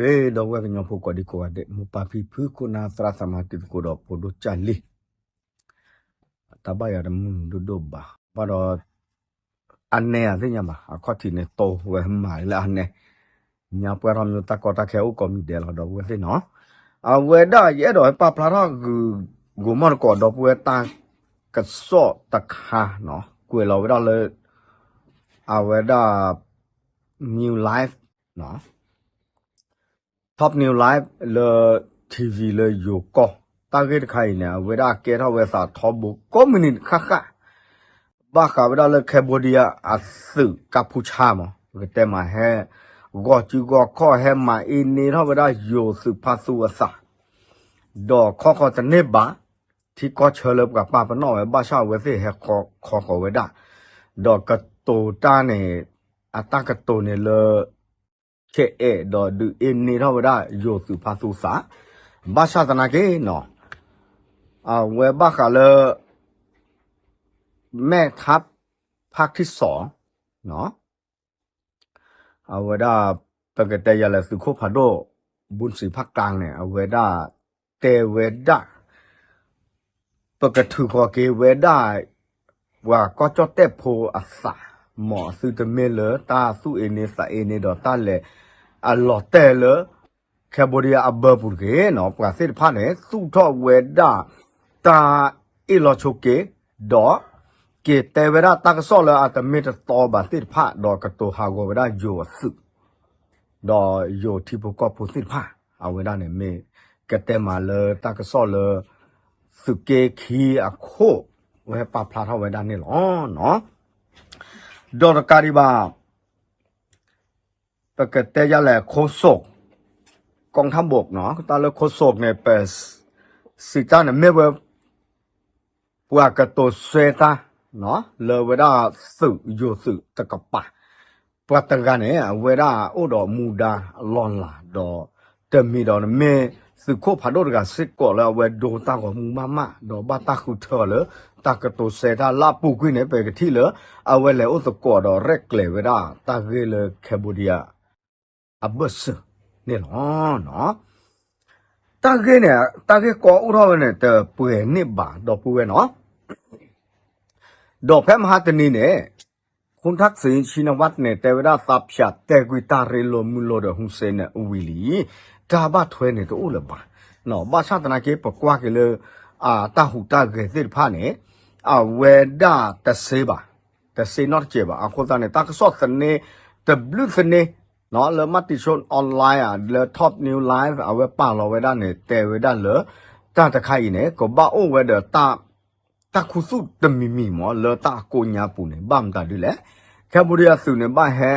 ဂ့ၤ ဒီပုၢ်ဝဲၢ်ကညီဖိကိးဒံကိးဂၤဒဲး မိၢ်ပၢ်ဖံဖု ခိၣ်နၢ်သရၣ်သမါတံၤသကိးဒီးဖိဒိၣ်ကၢ်လံၤ, တၢ်ဘၣ်ယၤတမုာ်ဒိၣ်ဒိၣ်ဘၣ် ဘၣ်ဒီး အနဲအသ့ၣ်ညါဘၣ် အခီၣ်ထံးန့ၣ် တိဝဲမၤလၢအနဲ, ညါပှၢ်ထီၣ်မ့ၢ်တၢ်ကီတၢ်ခဲအိၣ်ကိးမံၤဒဲးလီၤ ဒီပုၢ်ဝဲၢ်သ့ၣ်နီၤ, အဝဲဒၣ်ယအဲၣ်ဒိးဟဲပာ်ဖျါထီၣ်ဂုာ် ဂိၤမီၢ်တကိး ဒီပုၢ်ဝဲၢ်တၢ်ကစီၣ်တခါနီၤ ကွဲးလီၤဝဲဒၣ်လၢ အဝဲဒၣ် New Life နီၤ Top New Life လၢ ထံၣ်ဝံၤ လၢယိၤကီၢ် တၢ်ဂ့ၢ်တခါအံၤန့ၣ် အဝဲဒၣ်ကဲထီၣ်ဝဲသးထီဘိကိးမုၢ်နံၤတဃၣ်ဃၣ် ဘၣ်ဃးဝဲဒၣ်လၢ Cambodia အသုးကၢ်ဖူဆါမး ပကတဲမးဟဲ ဂီၤစုဂီၤခီၣ်ဟဲမၤအ့န့ထီၣ်ဝဲဒၣ်ယိၤသုးဖါသူအသး ဒီးခီဃီတန့ၢ်ဘၣ် ထံကီၢ်ဆၢလၢပှၤပာ်ပနီၣ်ဝဲ ဘၣ်ဆၣ်အဝဲသ့ၣ်ဟဲခီဃီၤဝဲဒၣ် ဒီးကတိၤတၢ်န့ၣ် အတၢ်ကတိၤန့ၣ်လၢ ခဲအဲၣ်ဒီးဒုးအ့န့ထီၣ်ဝဲဒၣ်ယိၤသုးဖါသူသး ဘၣ်ဆၣ်သနာ်က့နီၤ အဝဲဘၣ်ဃးလၢ မဲၣ်ထါ ဖးထံစီၣ် အဝဲဒၣ် ပကတဲယၤလဲၣ် သုးခိၣ်ဖးဒိၣ် ဘူးစံးဖးကျါန့ၣ် အဝဲဒၣ်တဲဝဲဒၣ် ပကထုးဃီၤက့ၤဝဲဒၣ် ပှၤကီၢ်ကၠီၣ်တဲၣ်ဖိအသး မ်အသုတမ့ၢ်လၢတၢ်သူၣ်အ့န့သးအ့န့ဒီးတၢ်လဲၤအလီၤတဲာ်လၢ Cambodia အဘၢပူၤတဂ့ၤနီၤ ပှၤသ့ၣ်တဖၣ်န့ၣ် သူၣ်ထီၣ်ဝဲဒၣ် တၢ်အ့ၣ်လီၤဆိးက့ ဒီး က့ၤတဲဝဲဒၣ်တၢ်ကစီၣ်လၢအတမ့ၢ်တတီဘၣ်သ့ၣ်တဖၣ် ဒီးကတိၤဟးဂီၤဝဲဒၣ်ယိၤအသုး ဒီးယိၤထံဖိကီၢ်ဖိသ့ၣ်တဖၣ် အဝဲဒၣ်န့ၣ်မ့ၢ် ကတဲမးလၢတၢ်ကစီၣ်လၢ သုးက့ခံအခိၣ် ဝဲပာ်ဖျါထီၣ်ဝဲဒၣ်န့ၣ်လီၤ. ဒီးတကးဒံးဘၣ် ပကတဲယၤလဲၣ် ခိၣ်စိး ကီၢ်ထၣ်ဘိၣ်နီၤ တၢ်လၢခိၣ်စိးန့ၣ် ပစံးတၢ်န့ၣ်မ့ၢ်ဝဲ ပှၤကတိၤဆှဲတၢ် လၢဝဲဒၣ်သုး ယိၤသုးတကပၤ ပှၤတဂၤန့ၣ် အဝဲဒၣ်အိၣ်ဒီးမူဒါအလီၢ်လၤဒီး တမံၤဒီးမ့ၢ်သုးခိၣ်ဖးဒိၣ်တဂၤစ့ၢ်ကီးလၢ အဝဲဒိတၢ်ဂီၤမူမးမး ဒီးဘၣ်တၢ်ဃုထၢအီၤလၢ တၢ်ကတိၤဆှဲတၢ်လၢအပူၤကွံာ်န့ၣ် ပကထံၣ်လၢ အဝဲလဲၤအိၣ်သကိးဒီးရဲၣ်ကျဲၤဝဲဒၣ်တၢ်ဂ့ၢ်လၢ Cambodia အဘၢၣ်စၢၤန့ၣ်လီၤ. တၢ်ဂ့ၢ်န့ၣ် တၢ်ဂ့ၢ်ကီအိၣ်ထီၣ်ဝဲန့ၣ် တပှဲၤန့ၢ်ဘၣ် ဒီပုၢ်ဝဲၢ်နီၤ ဒီးဖဲမဟါတနံၤန့ၣ် ခိၣ်ထၣ်စံၣ် ဆံနဝၣ်န့ၣ် တဲဝဲဒၣ်သးဖၠးတဲာ်ကွံာ်တၢ်ရ့လိာ်မုာ်လိာ်ဒီး ဟူစ့န့ၣ် အဝံၤလံ တၢ်ဘၣ်ထွဲန့ၣ်တအိၣ်လၢၤဘၣ်. ဘၣ်ဆၣ်သနာ်က့ ပကွၢ်က့ၤလၢ တၢ်ဟူးတၢ်ဂဲၤသ့ၣ်တဖၣ်န့ၣ် အဝဲဒၣ်တစ့ဘၣ် တစ့နီတစဲးဘၣ်. အဃိသတးန့ၣ် တၢ်ကစီၣ်သန့ တဘျုးသန့ လၢ Matichon Online လၢ Top New Life အဝဲပာ်လီၤဝဲဒၣ်န့ၣ် တဲဝဲဒၣ်လၢ တၢ်တခါအံၤန့ၣ် ကဘၣ်အိၣ်ဝဲဒီး တၢ်ခူသူၣ်တမံၤမံၤမး လၢတၢ်ကိညါပူၤန့ၣ် ဘၣ်မတၤဒ်လဲၣ် Cambodia သုးန့ၣ် ဘၣ်ဟဲ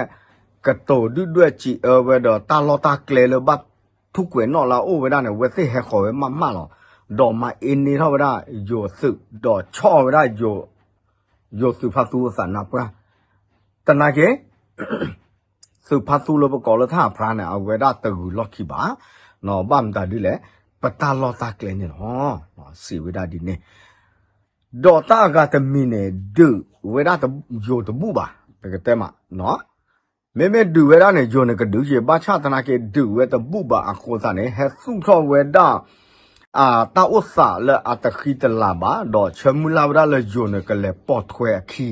ကတိၤဒုၣ်ဒွဲၣ်စံးအၢဝဲဒီး တၢ်လီၢ်တၢ်ကျဲလၢဘၣ်ထူးကွဲးနီၣ်လၢအအိၣ်ဝဲဒၣ်န့ၣ် အဝဲသ့ၣ်ဟဲဃီၤဝဲမးမးလီၤ. ဒီးမၤအ့န့ထီၣ်ဝဲဒၣ် ယိၤသုး ဒီးဆီၣ်ဝဲဒၣ် ယိၤသုးဖါသူအသးနါပှၢ် သနာ်က့ သုးဖါသူလၢပကိးလၢထၣ်အဖျါန့ၣ် အဝဲဒၣ်တဂုၤလီၢ်ခံဘၣ်. ဘၣ်မတၤဒ်လဲၣ် ပတၢ်လီၢ်တၢ်ကျဲန့ၣ်လီၤ. စံးဝဲဒၣ်ဒ်န့ၣ် ဒီးတၢ်အဂၤတမံၤန့ၣ် ဒုးဝဲဒၣ်ယိၤတဘူၣ်ဘၣ် ပကတဲမး မ့မ့ၢ်ဒုးဝဲဒၣ်န့ၣ် ယိၤန့ၣ်ကဒုးက့ၤ ဘၣ်ဆၣ်သနာ်က့ ဒုးဝဲတဘူၣ်ဘၣ်အဃိသတးန့ၣ် ဟဲသူၣ်ထီၣ်ဝဲဒၣ် တၢ်အိၣ်သးလၢအတဃံတလၤဘၣ် ဒီးဆၢမုၢ်လၢ်ဝဲဒၣ်လၢယိၤန့ၣ် ကလဲၤပိာ်ထွဲအခံ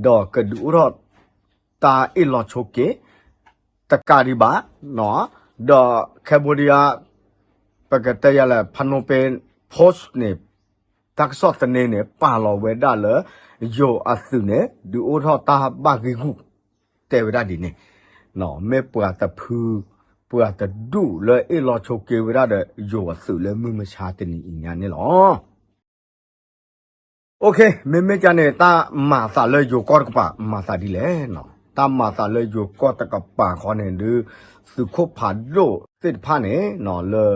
ဒီးကဒုးအိၣ်ထီၣ် တၢ်အ့ၣ်လီၤဆိးက့ တကးဒံးဘၣ် ဒီး Cambodia ပကတဲယၤလဲၣ် Phnom Penh Post န့ၣ် တၢ်ကစီၣ်သန့န့ၣ် ပာ်လီၤဝဲဒၣ်လၢ ယိၤအသုးန့ၣ် ဒုးအိၣ်ထီၣ်တၢ်ဘၣ်ဂံာ်ဂူာ် တဲဝဲဒၣ်ဒ်န့ၣ် မ့ၢ်ပှၤတဖု ပှၤတဒူၣ်လၢအ့ၣ်လီၤဆိးက့ဝဲဒၣ်ဒီး ယိၤအသုးလၢမုၢ်မဆါတနံၤအံၤညါန့ၣ်လီၤ. မ့မ့ၢ်ကန့ၣ် တၢ်မၤသးလၢယိၤကီၢ်တကပၤ မၤသးဒ်လဲၣ်. တၢ်မၤသးလၢယိၤကီၢ်တကပၤဃီန့ၣ်ဒုး သုးခိၣ်ဖးဒိၣ်သ့ၣ်တဖၣ်န့ၣ် လၢ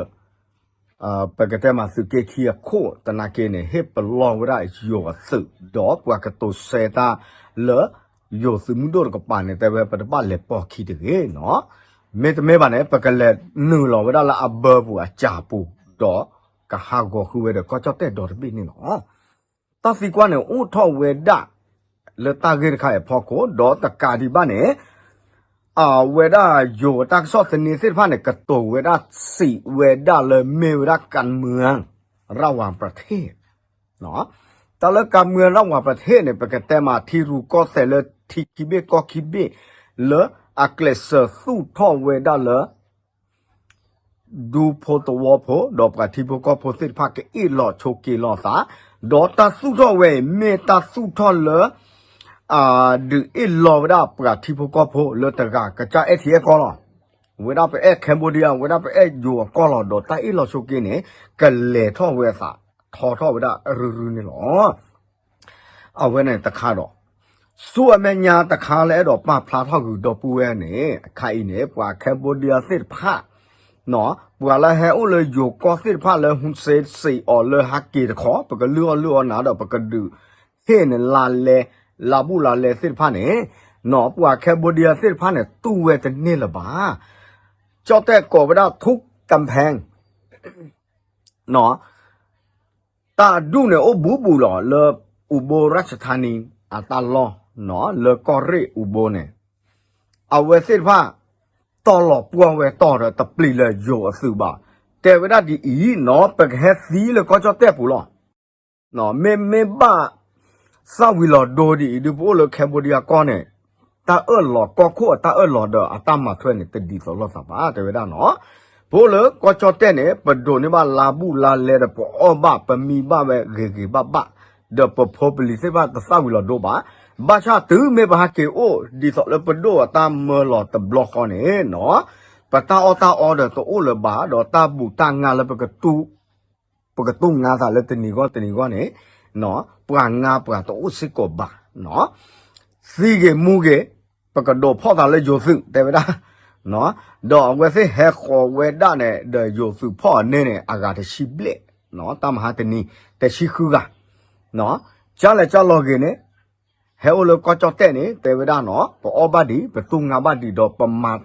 ပကတဲမးသုးက့ခံအခိၣ်သနာ်က့န့ၣ် ဟ့ၣ်ပလီၢ်ဝဲဒၣ်ယိၤအသုး ဒီးပှၤကတိၤဆှဲတၢ်လၢ ယိၤသုးမုၢ်ဒိၣ်တကပၤန့ၣ် တဲဝဲပတဘၣ်လဲၤပိာ်ခံတဂ့ၤနီၤ. မ့တမ့ၢ်ဘၣ်န့ၣ် ပကလဲၤနုာ်လီၤဝဲဒၣ်လၢအဘၢပူၤအစၢ်ပူၤ ဒီးကဟးဂီၤဃုာ်ဝဲဒီးကီၢ်ကၠီၣ်တဲၣ်ဒီတဘ့ၣ်န့ၣ်လီၤ. တၢ်သံကွၢ်န့ၣ်အိၣ်ထီၣ်ဝဲဒၣ် လၢတၢ်ဂ့ၢ်တခါအံၤအဖီခိၣ် ဒီးတကးဒံးဘၣ်န့ၣ် အဝဲဒၣ်ယိၤတၢ်ကစီၣ်သန့သ့ၣ်တဖၣ်န့ၣ် ကတိၤဝဲဒၣ်စံးဝဲဒၣ်လၢမ့ၢ်ဝဲဒၣ် การเมืองระหว่างประเทศ တၢ်လၢการเมืองระหว่างประเทศန့ၣ် ပကတဲမးထံရူၢ်ကီၢ်သဲးလၢထံခံဘ့ၣ်ကီၢ်ခံဘ့ၣ် လၢအကျဲးစၢးသူၣ်ထီၣ်ဝဲဒၣ်လၢ ဒူဖိသဝီဖိ ဒီးပှၤထံဖိကီၢ်ဖိသ့ၣ်တဖၣ်ကအ့ၣ်လိာ်ဆိးက့လိာ်သး, ဒီးတၢ်သူၣ်ထီၣ်ဝဲအံၤ မ့ၢ်တၢ်သူၣ်ထီၣ်လၢ ဒုးအ့ၣ်လိာ်ဝဲဒၣ်ပှၤထံဖိကီၢ်ဖိလၢတဂၤကစၢ်အဲၣ်ထံအဲၣ်ကီၢ်လီၤ. ဝဲဒၣ်ပအဲၣ် Cambodia ဝဲဒၣ်ပအဲၣ်ယိၤအကီၢ်လီၤ. ဒီးတၢ်အ့ၣ်လိာ်ဆိးက့န့ၣ် ကလဲၤထီၣ်ဝဲအသး ထီထီၣ်ဝဲဒၣ်ရုၢ်ရုၢ်န့ၣ်လီၤ. အဝဲန့ၣ်တခါဒီး ဆူအမဲာ်ညါတခါလၢအဲၣ်ဒိးပာ်ဖျါထီၣ်ဂုၤဒီပုၢ်ဝဲၢ်န့ၣ် အခါအံၤန့ၣ် ပှၤ Cambodia သ့ၣ်တဖၣ် ပှၤလၢဟဲအိၣ်လၢယိၤကီၢ်သ့ၣ်တဖၣ်လၢ Hun Sen စံးအီၤလၢဟဲက့ၤတခီ ပကလုၢ်အီၣ်လုၢ်အီနၤဒီး ပကဒုးဟ့ၣ်န့ၣ်လါလဲ လါဘူးလါလဲသ့ၣ်တဖၣ်န့ၣ် ပှၤ Cambodia သ့ၣ်တဖၣ်န့ၣ် တူၢ်ဝဲတန့ၢ်လၢၤဘၣ်. ကၠီၣ်တဲၣ်ကိးဝဲဒၣ် ထူၣ်ကၣ်ဖဲၣ် တၢ်အဒူၣ်န့ၣ်အိၣ်ဘူးဘူးလီၤ လၢ အူဘိရၢ်ၡထါနံ အတၢ်လီၢ် လၢကီၢ်ရ့ၣ်အူဘိန့ၣ် အဝဲသ့ၣ်တဖၣ် တီၢ်လီၤပှီၢ်ဝဲတီၢ်ဒီးတပျံၤလၢယိၤအသုးဘၣ်. တဲဝဲဒၣ်ဒ်အံၤနီၤ ပကဟဲသံလၢကီၢ်ကၠီၣ်တဲၣ်ပူၤလီၤ. မ့မ့ၢ်ဘၣ် သၣ်ဝံၤလီၤဒိဒ်အံၤဒုး ပအိၣ်လၢ Cambodia ကီၢ်န့ၣ် တၢ်အၢၣ်လီၤကီၢ်ခိၣ်အတၢ်အၢၣ်လီၤဒီးအတၢ်မၤထွဲန့ၣ် တဒ်သိးလိာ်သးဘၣ် တဲဝဲဒၣ်နီၤ. ပအိၣ်လၢကီၢ်ကၠီၣ်တဲၣ်န့ၣ် ပဒိးန့ၢ်ဘၣ်လါဘူးလါလဲဒီး ပအီၣ်ဘၣ်ပမံဘၣ်ဝဲဂ့ၤဂ့ၤဘၣ်ဘၣ် ဒီးပဖိပလံၤသ့ၣ်တဖၣ်တသၣ်ဝံၤလီၤဒိဘၣ်. ဘၣ်ဆၣ်တုၤမ့ၢ်ပဟဲက့ၤအိၣ်ဒ်သိးလၢပဒိၣ်အတၢ်မၢလီၤတဘျီဃီန့ၣ်နီၤ ပတၢ်အီၣ်တၢ်အီဒီးတအိၣ်လၢၤဘၣ် ဒီးတၢ်ဘူၣ်တၢ်ငါလၢပကတူၢ် ပကတူၢ်ငါသးလၢတနံၤဂီၢ်တနံၤဂီၢ်န့ၣ် ပှၤငါပှၤတအိၣ်စ့ၢ်ကီးဘၣ်. သံဂ့ၤမူဂ့ၤ ပကဒိးဖီၣ်သးလၢယိၤသုး တဲဝဲဒၣ် ဒီးအဝဲသ့ၣ်ဟဲဃီၤဝဲဒၣ်န့ၣ် ဒီးယိၤသုးဖီၣ်အန့ၣ်န့ၣ် အဂၤတဆံဘျဲၣ် တၢ်မဟါတနံၤ တဆံဃုဂၤ ကၢ်လဲၤကၢ်လီၤဂ့ၤန့ၣ် ဟဲအိၣ်လၢကီၢ်ကၠီၣ်တဲၣ်န့ၣ် တဲဝဲဒၣ်နီၤ ပအီၣ်ဘၣ်ဒံး ပတူၢ်ငါဘၣ်ဒံးဒီးပမၤ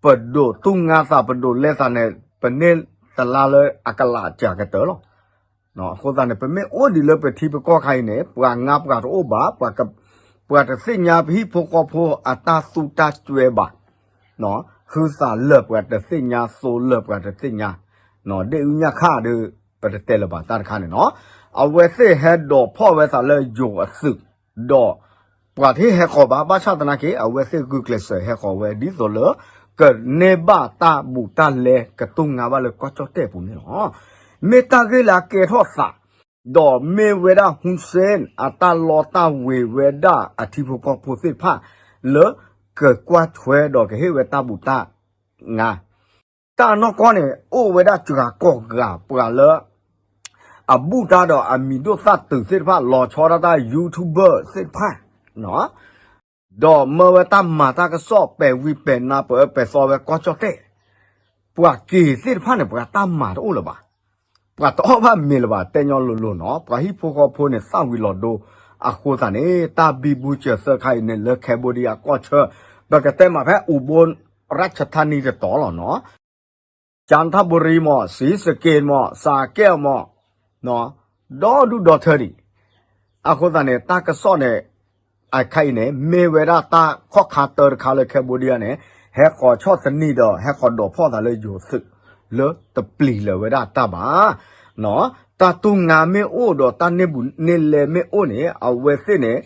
ပဒိးတူၢ်ငါသး ပဒိးလဲသးန့ၣ် ပန့ၢ်တလါလၢအကလးစှၤကတၢၢ်လီၤ. အဃိသတးန့ၣ် ပမ့ၢ်အိၣ်ဒံးလၢပထံပကီၢ်ခါအံၤန့ၣ် ပှၤငါပှၤတအိၣ်ဘၣ်, ပှၤတသ့ၣ်ညါပဟံၣ်ဖိဃီဖိအတၢ်သူတၢ်စွဲဘၣ်, ဟုသးလၢာ်ပှၤတသ့ၣ်ညါ သိလၢာ်ပှၤတသ့ၣ်ညါ, ဒ့ၣ်အုၣ်ညၣ်ခၣ်ဒီး ပတတဲလၢၤဘၣ်တၢ်တခါန့ၣ်နီၤ, အဝဲသ့ၣ်ဟဲဒိးဖီၣ်ဝဲသးလၢယိၤအသုး, ဒီး ပှၤတဟ့ၣ်ဟဲဃီၤဘၣ်, ဘၣ်ဆၣ်သနာ်က့ အဝဲသ့ၣ်ဂုာ်ကျဲးစၢးဟဲဃီၤဝဲ ဒ်သိးလၢ ကန့ၢ်ဘၣ်တၢ်ဘူးတၢ်လဲ ကတူၢ်ငါဘၣ်လၢကီၢ်ကၠီၣ်တဲၣ်ပူၤန့ၣ်လီၤ. မ့ၢ်တၢ်ဂ့ၢ်လၢအကဲထီၣ်သး, ဒီးမ့ၢ်ဝဲဒၣ် Hun Sen အတၢ်လီတၢ်ဝ့ၤဝဲဒၣ်အထံဖိကီၢ်ဖိသ့ၣ်တဖၣ် လၢကကွၢ်ထွဲဒီးကဟ့ၣ်ဝဲတၢ်ဘူးတၢ်ငါ တၢ်နီၢ်ကီၢ်န့ၣ် အိၣ်ဝဲဒၣ်စှၤကိးဂၤ ပှၤလၢ အဘူၣ်တၢ်ဒီးအမံၤဒိၣ်သၣ်တုၤသ့ၣ်တဖၣ် လီၤဆီဒၣ်တၢ် YouTuber သ့ၣ်တဖၣ်, ဒီးမၢဝဲတၢ်မၤတၢ်ကစီၣ် ပဲာ်ဝံပဲာ်နါ ပၢအၢပဲာ်သီဝဲကီၢ်ကၠီၣ်တဲၣ်, ပှၤက့ၤသ့ၣ်တဖၣ်န့ၣ် ပှၤတၢ်မၤတအိၣ်လၢၤဘၣ်, ပှၤတအီၣ်ဘၣ်မ့ၤလၢၤဘၣ် တဲညီလိၤလိၤနီၤ, ပှၤဟံၣ်ဖိဃီဖိန့ၣ် သၣ်ဝံၤလီၤဒိ, အဃိသတးန့ၣ် တၢ်ဘံဘူစၢၤသၢခါအံၤန့ၣ် လၢ Cambodia ကီၢ်ဆၢ, ပကတဲမးဖဲ အူဘိရၢ်ၡထါနံ တတီၤလီၤနီၤ ကၠၣ်ထၣ်ဘူရံမး စံစက့မး စးကဲမး, ဒီဒူၣ်ဒီထၢဒံး, အဃိသတးန့ၣ် တၢ်ကစီၣ်န့ၣ် အခါအံၤန့ၣ် မ့ၢ်ဝဲဒၣ်တၢ်ခီၣ်ခါတၢတခါလၢ Cambodia န့ၣ် ဟဲဃီၤဆီၣ်သနံးဒီး ဟဲဃီၤဒိးဖီၣ်သးလၢယိၤသုး လၢတပျံၤလၢၤဝဲဒၣ်တၢ်ဘၣ်, တၢ်တူၢ်ငါမ့ၢ်အိၣ်ဒီးတၢ်န့ၢ်ဘူးန့ၢ်လဲမ့ၢ်အိၣ်န့ၣ် အဝဲသ့ၣ်န့ၣ်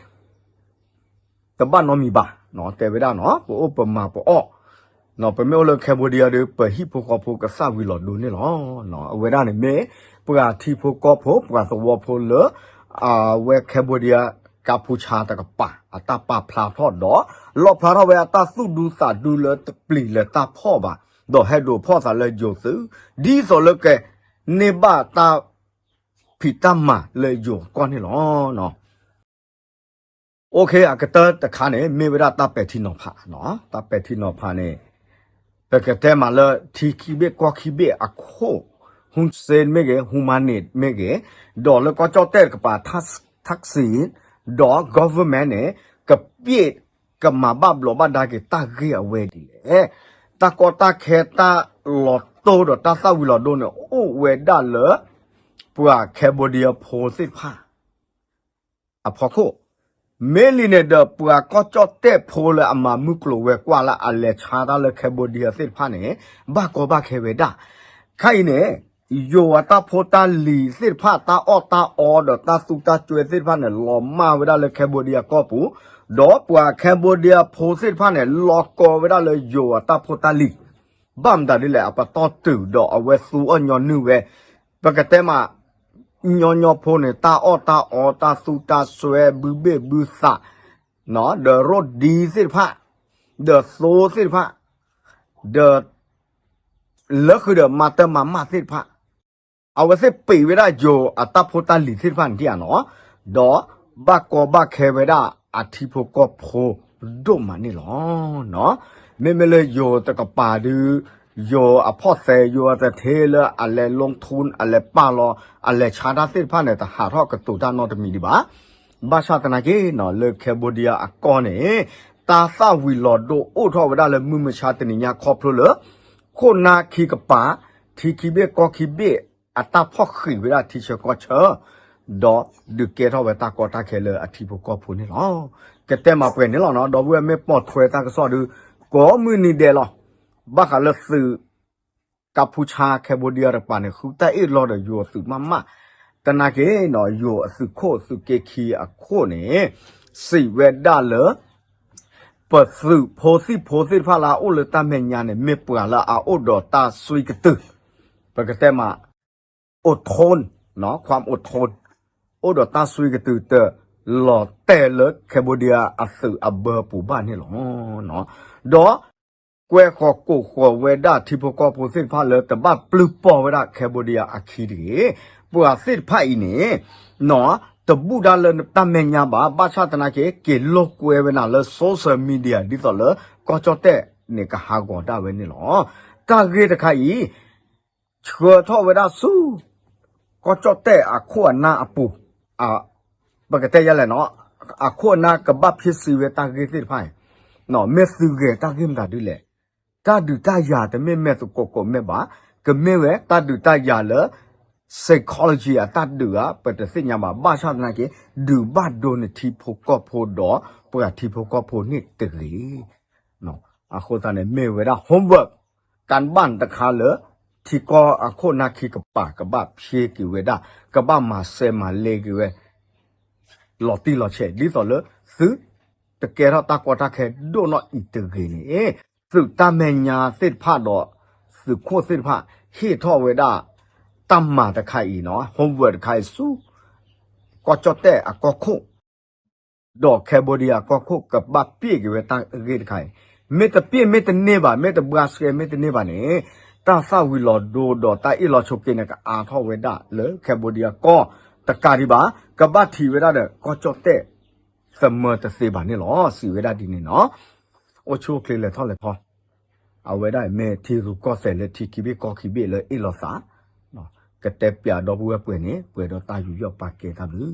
တဘၣ်နီတမံၤဘၣ်, တဲဝဲဒၣ်နီၤ ပအိၣ်ပမၤပအီၣ်, ပမ့ၢ်အိၣ်လၢ Cambodia ဒီး ပဟံၣ်ဖိဃီဖိကသၣ်ဝံၤလီၤဒိန့ၣ်လီၤ. အဝဲဒၣ်န့ၣ်မ့ၢ် ပှၤထံဖိကီၢ်ဖိ ပှၤသဝီဖိလၢ အဝဲ Cambodia ကါဖူဆါတကပၤ အတၢ်ပာ်ဖျါထီၣ်ဒီး လီၣ်ဖျါထီၣ်ဝဲအတၢ်သူၣ်ဒူသးဒူလၢတပျံၤလၢတၢ်ဖီၣ်ဘၣ်, ဒီးဟဲဒိးဖီၣ်သးလၢယိၤသုး ဒ်သိးလၢကန့ၢ်ဘၣ်တၢ်ဖံးတၢ်မၤလၢယိၤကီၢ်န့ၣ်လီၤ. OK အကတၢၢ်တခါန့ၣ် မ့ၢ်ဝဲဒၣ်တၢ်ပဲာ်ထံနီၤဖး, တၢ်ပဲာ်ထံနီၤဖးန့ၣ် ပကတဲမးလၢထံခံဘ့ၣ်ကီၢ်ခံဘ့ၣ်အခိၣ် Hun Sen မ့ၢ်ဂ့ၤ Hun Manet မ့ၢ်ဂ့ၤ, ဒီးလၢကီၢ်ကၠီၣ်တဲၣ်တကပၤ Thaksin ဒီး government န့ၣ် ကပျဲၢ်ကမၤဘၣ်ဘျီးဘၣ်ဒါက့ၤတၢ်ဂ့ၢ်အဝဲဒ်လဲၣ်. တၢ်ကီတၢ်ခဲတၢ်လီၤတိၢ်ဒီးတၢ်သၣ်ဝံၤလီၤဒိန့ၣ် အိၣ်ဝဲဒၣ်လၢ ပှၤ Cambodia ဖိသ့ၣ်တဖၣ် အဖီခိၣ်, မ့ၢ်လံန့ၣ်ဒီး ပှၤကီၢ်ကၠီၣ်တဲၣ်ဖိလၢအမၤမုၢ်ကျိၤဝဲၤကွာ်လၢအလဲၤဆါတၢ်လၢ Cambodia သ့ၣ်တဖၣ်န့ၣ် ဘၣ်ကီဘၣ်ခဲဝဲဒၣ်. ခဲအံၤန့ၣ် ယိၤအတၢ်ဖိတၢ်လံၤသ့ၣ်တဖၣ် တၢ်အီၣ်တၢ်အီဒီးတၢ်သူတၢ်စွဲသ့ၣ်တဖၣ်န့ၣ် လီၤမၢ်ဝဲဒၣ်လၢ Cambodia ကီၢ်ပူၤ, ဒီးပှၤ Cambodia ဖိသ့ၣ်တဖၣ်န့ၣ် လီၤကီဝဲဒၣ်လၢယိၤအတၢ်ဖိတၢ်လံၤ. ဘၣ်မတၤဒ်လဲၣ် အပတီၢ်တုာ်ဒီးအဝဲသူအီၣ်ညီနုၢ်ဝဲ, ပကတဲမး ညီညီဖိန့ၣ် တၢ်အီၣ်တၢ်အီ တၢ်သူတၢ်စွဲ ဘုဘ့ၣ်ဘုသး ဒီးရိၣ်ဒံသ့ၣ်တဖၣ်, ဒီးသိသ့ၣ်တဖၣ်, ဒီး လၢဃုာ်ဒီးမၤတၢ်မၤမၢ်သ့ၣ်တဖၣ်, အဝဲသ့ၣ်ပံးဝဲဒၣ်ယိၤအတၢ်ဖိတၢ်လံၤသ့ၣ်တဖၣ်န့ၣ်ဧါနီၤ, ဒီးဘၣ်ကီဘၣ်ခဲဝဲဒၣ်အထံဖိကီၢ်ဖိဒိၣ်မးန့ၣ်လီၤ. မ့မ့ၢ်လၢယိၤတကပၤဒုး ယိၤအဖီၣ်သဲး ယိၤအတထ့လၢအလဲၤ ลงทุน အလဲၤပာ်လီၤ အလဲၤဆါတၢ်သ့ၣ်တဖၣ်န့ၣ် တဟးထီၣ်ကတိၤတၢ်နီတမံၤဒံးဘၣ်. ဘၣ်ဆၣ်သနာ်က့နီၤ လၢ Cambodia အကီၢ်န့ၣ် တၢ်သၣ်ဝံၤလီၤဒိအိၣ်ထီၣ်ဝဲဒၣ်လၢမုၢ်မဆါတနံၤညါခီဖျိလၢ ခိၣ်နၢ်ခံကပၤ ထံခံဘ့ၣ်ကီၢ်ခံဘ့ၣ် အတၢ်ဖီၣ်ဃံးဝဲဒၣ်ထံဆၢကီၢ်ဆၢ ဒီးဒုးကဲထီၣ်ဝဲတၢ်ကီတၢ်ခဲလၢအထံဖိကီၢ်ဖိန့ၣ်လီၤ. ကတဲမၤပှဲၤန့ၣ်လီၤနီၤ ဒီပုၢ်ဝဲၢ်မ့ၢ်ပိာ်ထွဲတၢ်ကစီၣ်ဒုး ကိးမုၢ်နံၤဒဲးလီၤ. ဘၣ်ဃးလၢသုး ကၢ်ဖူဆါ Cambodia တကပၤန့ၣ် ဃုတၢ်အ့ၣ်လိာ်ဒီးယိၤအသုးမးမး, သနာ်က့နီၤ ယိၤအသုးခိၣ်သုးက့ခံအခိၣ်န့ၣ် စံးဝဲဒၣ်လၢ ပသုးဖိသံၣ်ဖိသ့ၣ်တဖၣ်လၢအအိၣ်လၢတၢ်မဲာ်ညါန့ၣ် မ့ၢ်ပှၤလၢအအိၣ်ဒီးတၢ်စွံကတုာ်, ပကတဲမး အိၣ်ထူၣ်, ခွါအိၣ်ထူၣ်, အိၣ်ဒီးတၢ်စွံကတုာ်တလီၤတဲာ်လၢ Cambodia အသုးအဘၢပူၤဘၣ်န့ၣ်လီၤ. ဒီး ကွဲဃီၤကိးဃီၤဝဲဒၣ်ထံဖိကီၢ်ဖိသ့ၣ်တဖၣ်လၢတဘၣ်ပျုၢ်ပီၢ်ဝဲဒၣ် Cambodia အခံတဂ့ၤ. ပှၤသ့ၣ်တဖၣ်အံၤန့ၣ် တဘူၣ်ဒၣ်လၢတၢ်မဲာ်ညါဘၣ်, ဘၣ်ဆၣ်သနာ်က့ က့ၤလိာ်ကွဲဝဲနၤလၢ social media ဒ်သိးလၢ ကီၢ်ကၠီၣ်တဲၣ်န့ၣ်ကဟးဂီၤဒၣ်ဝဲန့ၣ်လီၤ. တၢ်ဂ့ၢ်တခါအံၤ ဆှၢထီၣ်ဝဲဒၣ်ဆူ ကီၢ်ကၠီၣ်တဲၣ်အခိၣ်အနၢ်အပူၤ, ပကတဲယဲလဲၣ်နီၤ, အခိၣ်အနၢ်ကဘၣ်ဖံးစံးဝဲတၢ်ဂ့ၢ်သ့ၣ်တဖၣ်, မ့ၢ်သုဂဲၤတၢ်ဂ့ၢ်မတၤဒ်လဲၣ်, တၢ်ဒုးတၢ်ယၤတမ့ၢ်မဲာ်သကိးကိးမဲာ်ဘၣ်, ကမ့ၢ်ဝဲတၢ်ဒုးတၢ်ယၤလၢ psychology အတၢ်ဒုးဧါ ပတသ့ၣ်ညါဘၣ်, ဘၣ်ဆၣ်သနာ်က့ ဒုးဘၣ်ဒိန့ၢ်ထံဖိကီၢ်ဖိဒီးပှၤထံဖိကီၢ်ဖိန့ၣ်တဂ့ၤ. အဃိသတးန့ၣ် မ့ၢ်ဝဲဒၣ် homework ကၢဘၣ်တခါလၢ ထံကီၢ်အခိၣ်နၢ်ခံကပၤ ကဘၣ်ဖျ့က့ၤဝဲဒၣ်, ကဘၣ်မၤစဲမၤလဲက့ၤဝဲ လီၤတံၢ်လီၤဆဲး ဒ်သိးလၢ သုတကဲထီၣ်တၢ်ကီတၢ်ခဲဒိၣ်နီၢ်အံၤတဂ့ၤန့ၣ်, သုးတၢ်မဲာ်ညါသ့ၣ်တဖၣ်ဒီး သုးခိၣ်သ့ၣ်တဖၣ် ဟ့ၣ်ထီၣ်ဝဲဒၣ် တၢ်မၤတခါအံၤနီၤ homework တခါအံၤဆူ ကီၢ်ကၠီၣ်တဲၣ်အကီၢ်ခိၣ် ဒီး Cambodia အကီၢ်ခိၣ် ကဘၣ်ပျ့ၢ်က့ၤဝဲတၢ်ဂ့ၢ်တခါအံၤ, မ့ၢ်တပျ့ၢ်မ့ၢ်တန့ၢ်ဘၣ် မ့ၢ်တဘှါစဲမ့ၢ်တန့ၢ်ဘၣ်န့ၣ်, တၢ်သၣ်ဝံၤလီၤဒိဒီးတၢ်အ့ၣ်လိာ်ဆိးက့န့ၣ် ကအါထီၣ်ဝဲဒၣ်လၢ Cambodia ကီၢ်တကးဒံးဘၣ်, ကဘၣ်ထံၣ်ဝဲဒၣ်ဒီး ကီၢ်ကၠီၣ်တဲၣ် သမၢတသ့ဘၣ်န့ၣ်လီၤ. စံးဝဲဒၣ်ဒ်န့ၣ်နီၤ, အိၣ်ဆူၣ်အိၣ်ချ့လဲၤထီၣ်လဲၤထီ, အဝဲဒၣ်မ့ၢ်ထံရူၢ်ကီၢ်သဲးလၢထံခံဘ့ၣ်ကီၢ်ခံဘ့ၣ်လၢအ့ၣ်လိာ်သး, ကတဲပၠးဒီပုၢ်ဝဲၢ်ပှဲၤန့ၣ် ပှဲၤဒီးတၢ်ယူးယီၣ်ပာ်ကဲတၢ်ဘျုး